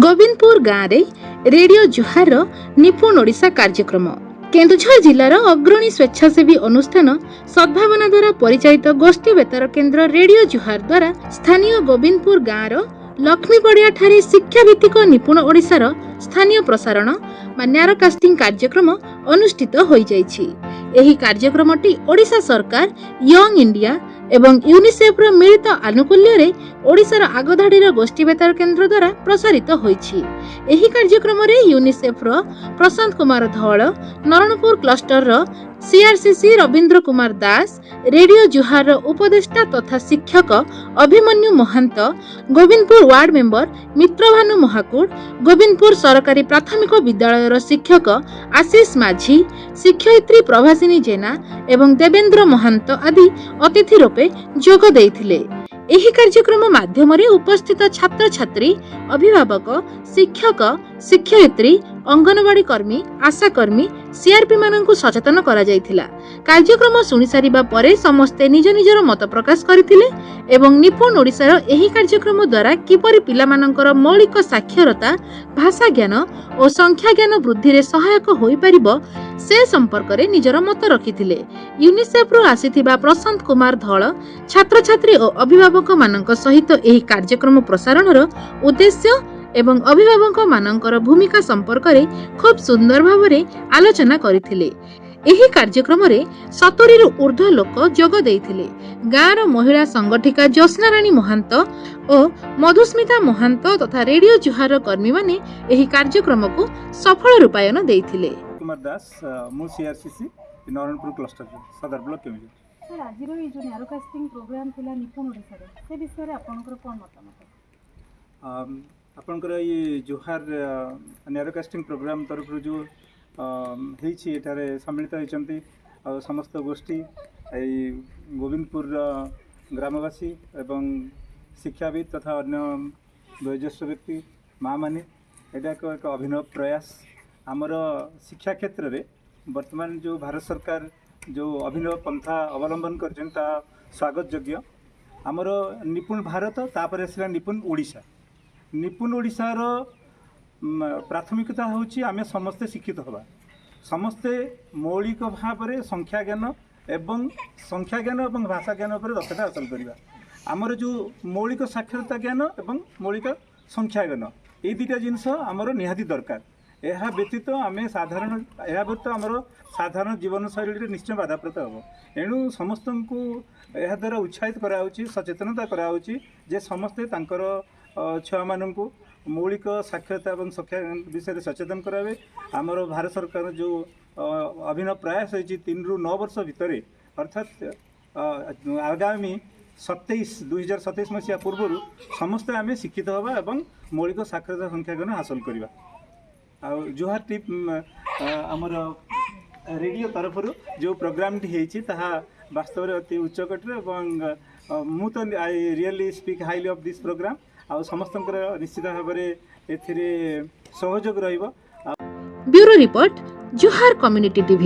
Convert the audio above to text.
ଗୋବିନ୍ଦପୁର ଗାଁରେ ରେଡିଓ ଜୁହାରର ନିପୁଣ ଓଡ଼ିଶା କାର୍ଯ୍ୟକ୍ରମ। କେନ୍ଦୁଝର ଜିଲ୍ଲାର ଅଗ୍ରଣୀ ସ୍ୱେଚ୍ଛାସେବୀ ଅନୁଷ୍ଠାନ ସଦ୍ଭାବନା ଦ୍ୱାରା ପରିଚାଳିତ ଗୋଷ୍ଠୀ ବେତାର କେନ୍ଦ୍ର ରେଡିଓ ଜୁହାର ଦ୍ୱାରା ସ୍ଥାନୀୟ ଗୋବିନ୍ଦପୁର ଗାଁର ଲକ୍ଷ୍ମୀପଡ଼ିଆ ଠାରେ ଶିକ୍ଷାଭିତ୍ତିକ ନିପୁଣ ଓଡ଼ିଶାର ସ୍ଥାନୀୟ ପ୍ରସାରଣ ବା ନ୍ୟାରୋକାଷ୍ଟିଂ କାର୍ଯ୍ୟକ୍ରମ ଅନୁଷ୍ଠିତ ହୋଇଯାଇଛି। ଏହି କାର୍ଯ୍ୟକ୍ରମଟି ଓଡ଼ିଶା ସରକାର, ୟଙ୍ଗ ଇଣ୍ଡିଆ ଏବଂ ୟୁନିସେଫର ମିଳିତ ଆନୁକୂଲ୍ୟରେ ଓଡ଼ିଶାର ଆଗଧାଡ଼ିର ଗୋଷ୍ଠୀ ବେତାର କେନ୍ଦ୍ର ଦ୍ୱାରା ପ୍ରସାରିତ ହୋଇଛି। ଏହି କାର୍ଯ୍ୟକ୍ରମରେ ୟୁନିସେଫର ପ୍ରଶାନ୍ତ କୁମାର ଧଳ, ନରଣପୁର କ୍ଲଷ୍ଟରର ସିଆରସିସି ରବୀନ୍ଦ୍ର କୁମାର ଦାସ, ରେଡିଓ ଜୁହାରର ଉପଦେଷ୍ଟା ତଥା ଶିକ୍ଷକ ଅଭିମନ୍ୟୁ ମହାନ୍ତ, ଗୋବିନ୍ଦପୁର ୱାର୍ଡ ମେମ୍ବର ମିତ୍ରଭାନୁ ମହାକୁଡ଼, ଗୋବିନ୍ଦପୁର ସରକାରୀ ପ୍ରାଥମିକ ବିଦ୍ୟାଳୟର ଶିକ୍ଷକ ଆଶିଷ ମାଝୀ, ଶିକ୍ଷୟିତ୍ରୀ ପ୍ରଭାସିନୀ ଜେନା ଏବଂ ଦେବେନ୍ଦ୍ର ମହାନ୍ତ ଆଦି ଅତିଥି ରୂପେ ଯୋଗ ଦେଇଥିଲେ। ଏହି କାର୍ଯ୍ୟକ୍ରମ ମାଧ୍ୟମରେ ଉପସ୍ଥିତ ଛାତ୍ରଛାତ୍ରୀ, ଅଭିଭାବକ, ଶିକ୍ଷକ, ଶିକ୍ଷୟିତ୍ରୀ, ଅଙ୍ଗନବାଡି କର୍ମୀ, ଆଶାକର୍ମୀ, ସିଆରପି ମାନଙ୍କୁ ସଚେତନ କରାଯାଇଥିଲା। କାର୍ଯ୍ୟକ୍ରମ ଶୁଣି ସାରିବା ପରେ ସମସ୍ତେ ନିଜ ନିଜର ମତ ପ୍ରକାଶ କରିଥିଲେ ଏବଂ ନିପୁଣ ଓଡ଼ିଶାର ଏହି କାର୍ଯ୍ୟକ୍ରମ ଦ୍ୱାରା କିପରି ପିଲାମାନଙ୍କର ମୌଳିକ ସାକ୍ଷରତା, ଭାଷା ଜ୍ଞାନ ଓ ସଂଖ୍ୟା ଜ୍ଞାନ ବୃଦ୍ଧିରେ ସହାୟକ ହୋଇପାରିବ, ସେ ସମ୍ପର୍କରେ ନିଜର ମତ ରଖିଥିଲେ। ୟୁନିସେଫରୁ ଆସିଥିବା ପ୍ରଶାନ୍ତ କୁମାର ଧଳ ଛାତ୍ରଛାତ୍ରୀ ଓ ଅଭିଭାବକମାନଙ୍କ ସହିତ ଏହି କାର୍ଯ୍ୟକ୍ରମ ପ୍ରସାରଣର ଉଦ୍ଦେଶ୍ୟ ଏବଂ ଅଭିଭାବକମାନଙ୍କର ଭୂମିକା ସମ୍ପର୍କରେ ଖୁବ୍ ସୁନ୍ଦର ଭାବରେ ଆଲୋଚନା କରିଥିଲେ। ଏହି କାର୍ଯ୍ୟକ୍ରମରେ 70ରୁ ଉର୍ଦ୍ଧ୍ୱ ଲୋକ ଯୋଗ ଦେଇଥିଲେ। ଗାଁର ମହିଳା ସଂଗଠିକା ଜ୍ୟୋତ୍ସ୍ନାରାଣୀ ମହାନ୍ତ ଓ ମଧୁସ୍ମିତା ମହାନ୍ତ ତଥା ରେଡିଓ ଜୁହାରର କର୍ମୀମାନେ ଏହି କାର୍ଯ୍ୟକ୍ରମକୁ ସଫଳ ରୂପାୟନ ଦେଇଥିଲେ। କୁମାର ଦାସ, ମୁଁ ସିଆରସିସି, ନରଣପୁର କ୍ଲଷ୍ଟର, ସଦର ବ୍ଲକ, କେନ୍ଦୁଝର। ସାର୍, ଆଜିର ଏଇ ଯେଉଁ ନ୍ୟାରୋକାଷ୍ଟିଂ ପ୍ରୋଗ୍ରାମ୍ ଥିଲା ନିପୁଣ ଓଡ଼ିଶାର, ସେ ବିଷୟରେ ଆପଣଙ୍କର କ'ଣ ମତାମତ? ଆପଣଙ୍କର ଏଇ ଜୁହାର ନ୍ୟାରୋକାଷ୍ଟିଂ ପ୍ରୋଗ୍ରାମ ତରଫରୁ ଯେଉଁ ହେଇଛି, ଏଠାରେ ସମ୍ମିଳିତ ହୋଇଛନ୍ତି ଆଉ ସମସ୍ତ ଗୋଷ୍ଠୀ, ଏଇ ଗୋବିନ୍ଦପୁରର ଗ୍ରାମବାସୀ ଏବଂ ଶିକ୍ଷାବିତ୍ ତଥା ଅନ୍ୟ ବୟୋଜ୍ୟେଷ୍ଠ ବ୍ୟକ୍ତି, ମାଆମାନେ। ଏଇଟା ଏକ ଅଭିନବ ପ୍ରୟାସ। ଆମର ଶିକ୍ଷା କ୍ଷେତ୍ରରେ ବର୍ତ୍ତମାନ ଯେଉଁ ଭାରତ ସରକାର ଯେଉଁ ଅଭିନବ ପନ୍ଥା ଅବଲମ୍ବନ କରିଛନ୍ତି, ତାହା ସ୍ୱାଗତ ଯୋଗ୍ୟ। ଆମର ନିପୁଣ ଭାରତ, ତାପରେ ଆସିଲା ନିପୁଣ ଓଡ଼ିଶା। ନିପୁଣ ଓଡ଼ିଶାର ପ୍ରାଥମିକତା ହେଉଛି ଆମେ ସମସ୍ତେ ଶିକ୍ଷିତ ହେବା, ସମସ୍ତେ ମୌଳିକ ଭାବରେ ସଂଖ୍ୟା ଜ୍ଞାନ ଏବଂ ଭାଷା ଜ୍ଞାନ ଉପରେ ଦକ୍ଷତା ହାସଲ କରିବା। ଆମର ଯେଉଁ ମୌଳିକ ସାକ୍ଷରତା ଜ୍ଞାନ ଏବଂ ମୌଳିକ ସଂଖ୍ୟା ଜ୍ଞାନ, ଏଇ ଦୁଇଟା ଜିନିଷ ଆମର ନିହାତି ଦରକାର। ଏହା ବ୍ୟତୀତ ଆମର ସାଧାରଣ ଜୀବନଶୈଳୀରେ ନିଶ୍ଚୟ ବାଧାପ୍ରାପ୍ତ ହେବ। ଏଣୁ ସମସ୍ତଙ୍କୁ ଏହାଦ୍ୱାରା ଉତ୍ସାହିତ କରାହେଉଛି, ସଚେତନତା କରାହେଉଛି ଯେ ସମସ୍ତେ ତାଙ୍କର ଛୁଆମାନଙ୍କୁ ମୌଳିକ ସାକ୍ଷରତା ଏବଂ ସଂଖ୍ୟା ବିଷୟରେ ସଚେତନ କରାଇବେ। ଆମର ଭାରତ ସରକାର ଯେଉଁ ଅଭିନବ ପ୍ରୟାସ ହେଇଛି, 3ରୁ 9 ବର୍ଷ ଭିତରେ, ଅର୍ଥାତ୍ ଆଗାମୀ 2027 ମସିହା ପୂର୍ବରୁ ସମସ୍ତେ ଆମେ ଶିକ୍ଷିତ ହେବା ଏବଂ ମୌଳିକ ସାକ୍ଷରତା ସଂଖ୍ୟା ଜ୍ଞାନ ହାସଲ କରିବା। ଆଉ ଜୁହାର ଟିମ୍, ଆମର ରେଡ଼ିଓ ତରଫରୁ ଯେଉଁ ପ୍ରୋଗ୍ରାମଟି ହେଇଛି, ତାହା ବାସ୍ତବରେ ଅତି ଉଚ୍ଚକୋଟୀର ଏବଂ ମୁଁ ତ I really speak highly of this program। ଆଉ ସମସ୍ତଙ୍କର ନିଶ୍ଚିତ ଭାବରେ ଏଥିରେ ସହଯୋଗ ରହିବ। ବ୍ୟୁରୋ ରିପୋର୍ଟ, ଜୁହାର କମ୍ୟୁନିଟି ଟିଭି।